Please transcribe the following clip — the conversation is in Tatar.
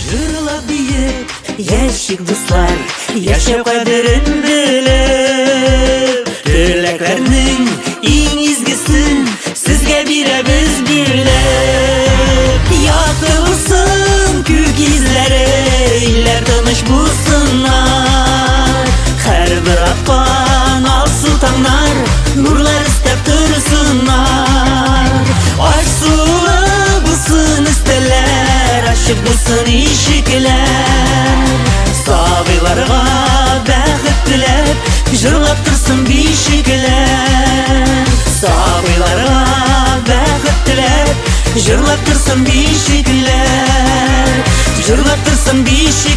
Җырлап биеп, яшик дуслар, яшәү кадерен белеп, теләкләрнең иң изгесен сезгә бирәбез бүләк. Якты булсын күк йөзләре, илләр тыныч булсыннар. Һәрбер аткан алсу таңнар нурлар өстәп торсыннар. Аш-сулы булсын өстәлләр, ачык булсын ишекләр. Сабыйларга бәхет теләп, җырлап торсын бишекләр. Сабыйларга бәхет теләп, җырлап торсын бишекләр. Җырлап торсын бишекләр.